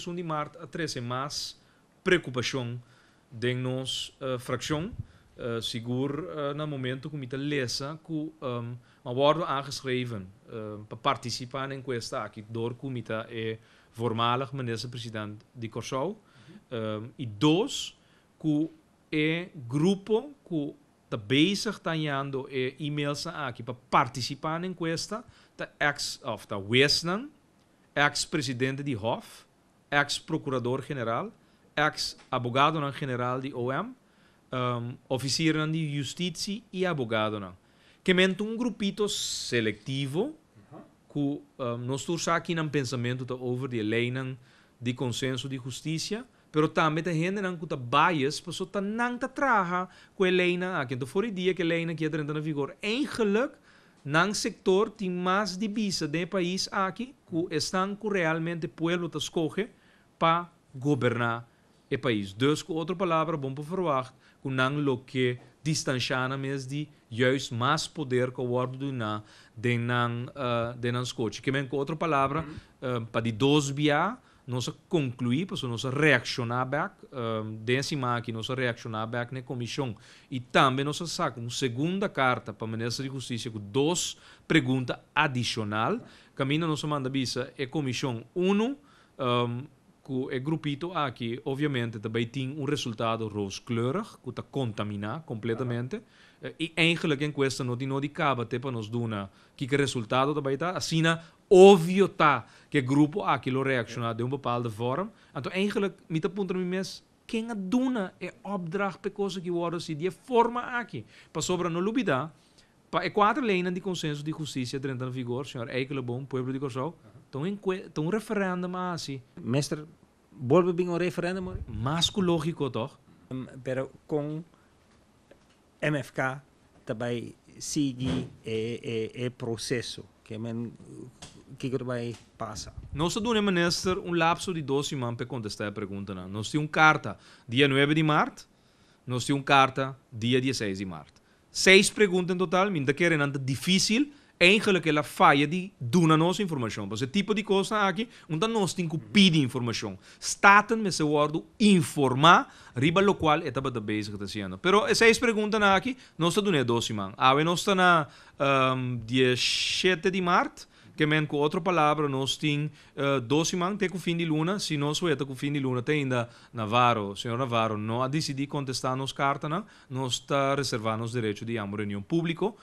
1 di maart a trese mas preokupashon den nos frakshon, sigur na momento ku mi ta lesa ku mi a wòrdu aangeschreven pa partisipá na enkuesta aki dor ku mi ta e voormalig minister-president di Kòrsou i dos ku e grupo ku ta bezig ta hañando e e-mailsnan aki pa partisipá na enkuesta ta ex òf ta huesnan, ex presidente di Hof, ex procurador general, ex abogadonan general di OM, officiernan di justitie y abogadonan. Ke men ta un grupito selectivo cu nos tur sa ki nan pensamento ta over di e leynan di consenso di husticia, pero tambe ta hendenan cu ta bias pasobra ta nan ta traha cu e leynan aki. Anto for e dia cu e leynan aki a drenta na vigor, eigenlijk Nan sektor tin mas di bisa den e pais aki ku esnan ku realmente pueblo ta skohe pa goberná e pais. Dus ku otro palabra bon por ferwagt ku nan lo ke distanshá nan mes di juist mas poder ku a wòrdu duná den nan den nan skochi. Ke men ku otro palabra pa di dos bia Nos a konkluí, pasobra nos a reakshoná bèk. Den e siman aki nos a reakshoná bèk na e komishon i tambe nos a saka un segunda karta pa Minister di Hustisia ku dos pregunta adishonal. Kaminda nos a manda bisa e komishon, unu, ku e grupito aki obviamente ta bai tin un resultado rooskleurig ku ta kontaminá kompletamente i eigenlijk e enkuesta no tin nodi kaba te pa nos duna kiko e resultado ta bai ta. Asina Obvio ta ku e grupo aki lo reakshoná den un bepaalde vorm. Anto eigenlijk mi ta puntra mi mes, ken a duna e opdracht pa e kos aki wòrdu hasi di e forma aki? Pasobra no lubidá, pa e kuater leinan di konsenso di hustisia drenta na vigor, señor Eikelenboom, pueblo di Kòrsou, ta un ta un referèndum a hasi. Mester bolbe bin un referèndum ora? Mas ku lógiko tòg? Pero kon MFK ta bai sigui e proseso? Ke men kiko ta bai pasa? Nos ta duna e minister un lapso di dos siman pa e kontestá e preguntanan. Nos tin un karta dia nuebe di mart, nos tin un karta dia dieseis di mart. Seis pregunta en total, mi no ta kere nan ta difísil, Eigenlijk el a faya di duna nos informashon. Pasobra e tipo di kosnan aki, un ta nos tin ku pidi informashon. Staten mester wòrdu informá riba lokual e tabata bezig ta hasiendo. Pero e seis preguntanan aki, nos ta dun'é dos siman. Awe nos ta na dieshete di mart, ke men ku otro palabra nos tin dos siman te ku fin di luna. Si nos weta ku fin di luna te ainda Navarro, señor Navarro no a disidí kontestá nos kartanan, nos ta reservá nos derecho di yama un reunion públiko.